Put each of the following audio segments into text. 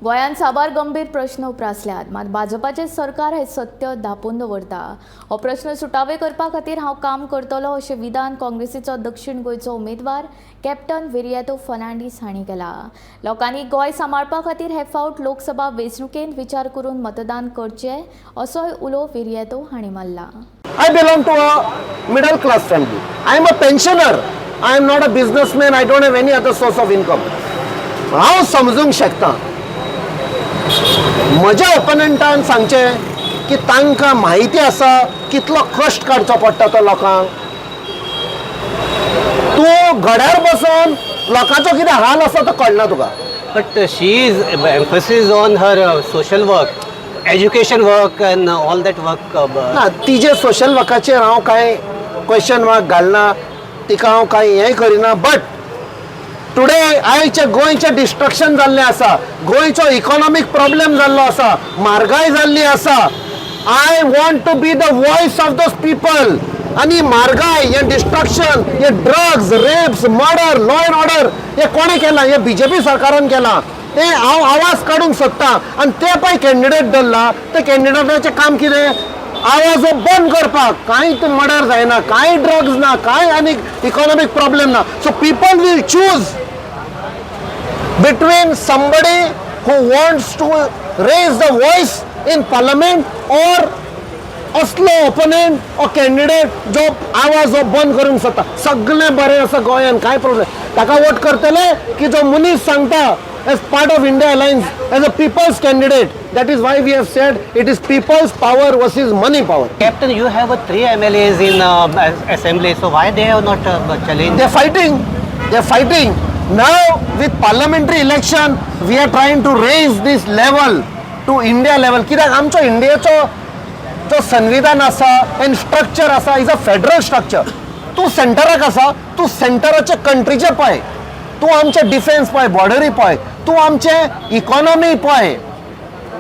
गोंयांत साबार गंभीर प्रश्न उप्रासल्यात, मात भाजपाचें सरकार हें सत्य धांपून दवरता. हो प्रश्न सुटावे करपा खातीर हांव काम करतलो, अशें विधान काँग्रेसीचो दक्षिण गोंयचो उमेदवार कॅप्टन विरियातो फर्नांडीस हांणी केला. लोकांनी गोंय सांबाळपा खातीर हे फावट लोकसभा वेंचणुकेंत विचार करून मतदान करचें, असोय उलो विरियातो हांणी मारला. I belong to a middle class family. I am a pensioner. I am not a businessman. I don't have any other source of income. हांव समजूंक शकता. म्हज्या ओपोनंटान सांगचें की तांकां म्हायती आसा कितलो कश्ट काडचो पडटा तो लोकांक. तूं घड्यार बसून लोकांचो कितें हाल आसा तो कळना तुका. But she is emphasis on her social work, education work, and all that work. ना, तिजे सोशल वर्काचेर हांव कांय क्वेश्चन मार्क घालना, तिका हांव कांय हें करिना. बट टुडे आयचे गोंयचें डिस्ट्रक्शन जाल्लें आसा, गोंयचो इकॉनॉमीक प्रॉब्लेम जाल्लो आसा, म्हारगाय जाल्ली आसा. I want to be the voice of those people. आनी म्हारगाय, हें डिस्ट्रक्शन, हे drugs, rapes, murder, law and order, हे कोणें केलां? हे बीजेपी सरकारान केलां. ते हांव आवाज काडूंक सोदता. आनी ते पळय कॅन्डिडेट धरला, ते कॅन्डिडेटाचें काम कितें? आवाज हो बंद करपाक. कांयच मर्डर जायना, कांय ड्रग्स ना, कांय आनी इकॉनॉमीक प्रॉब्लेम ना. So people will choose between somebody who wants to raise the voice in parliament or असलो ओपोनेंट or candidate जो आवाज हो बंद करूंक शकता. सगळें बरें आसा गोंयान, कांय प्रॉब्लेम. ताका वोट करतले की जो मनीस सांगता as part of India Alliance, as a people's candidate. That is why we have said it is people's power versus money power. Captain, you have three MLAs in assembly, so why they have not challenged? They're fighting. They're fighting. Now with parliamentary election, we are trying to raise this level to India level. कित्याक आमचो इंडियेचो जो संविधान आसा आनी structure आसा is a federal structure. तूं सेंटराक आसा, तूं सेंटराचे कंट्रीचे पळय, तूं आमचे डिफेन्स पळय, बॉर्डरी पळय, तूं आमचे इकॉनॉमी पळय,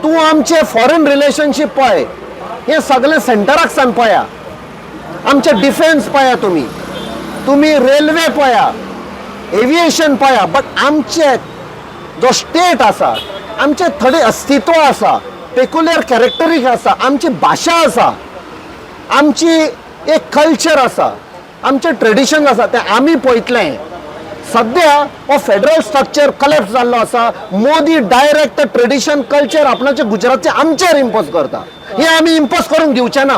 तूं आमचे फॉरेन रिलेशनशीप पळय. हें सगळें सेंटराक सावन पळया. आमचे डिफेन्स पळया, तुमी तुमी रेल्वे पळया, एविएशन पळया, बट आमचे जो स्टेट आसा, आमचे थोडे अस्तित्व आसा, पेक्युलियर कॅरेक्टरीक आसा, आमची भाशा आसा, आमची एक कल्चर आसा, आमचें ट्रेडिशन आसा, तें आमी पळयतले. सद्या हो फेडरल स्ट्रक्चर कलॅप्स जाल्लो आसा. मोदी डायरेक्ट ट्रेडिशन, कल्चर आपणाचे गुजरातचे आमचेर इम्पोज करता. हे आमी इम्पोज करूंक दिवचे ना.